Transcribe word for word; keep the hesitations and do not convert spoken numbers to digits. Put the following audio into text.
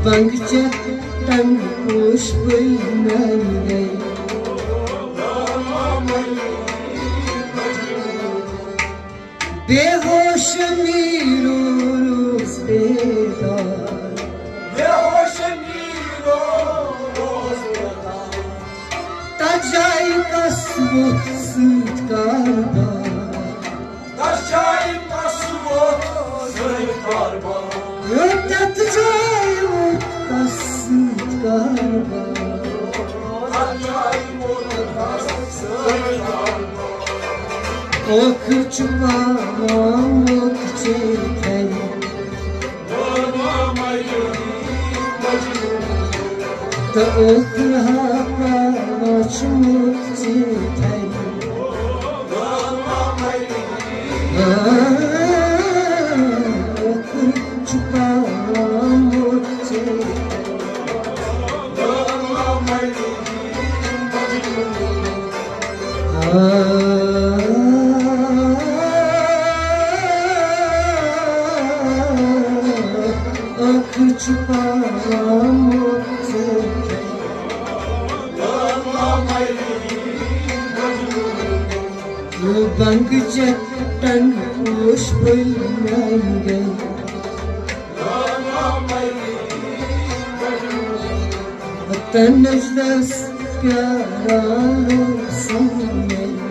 بنگ چٹن پوش پھٔلۍ میانہِ گرِ۔ بے ہوش نیٖرو روز بیدار۔ بے ہوش نیٖرو روز بیدار۔ تتھ جایہِ کس وُتھ سۭتۍ کاربار۔ تتھ جایہِ کس وُتھ سۭتۍ کاربار۔ تتھ جایہِ وُتھ کس سۭتۍ کاربار۔ تتھ جایہِ وُتھ کس سۭتۍ کاربار۔ ٲخٕر چھُ پاوان موقعہٕ ژےٚ تھرِ۔ تہٕ ٲخٕر ہا پاوان چھُ موقعہٕ ژےٚ تھرِ۔ آ، ٲخٕر چھُ پاوان موقعہٕ ژےٚ تھرِ۔ ٲخٕر چھُ پاوان موقعہٕ۔ بنگ چٹن پوش پھٔلۍ میانہِ گرِ۔ تنج دس پیاران لوسن مےٚ۔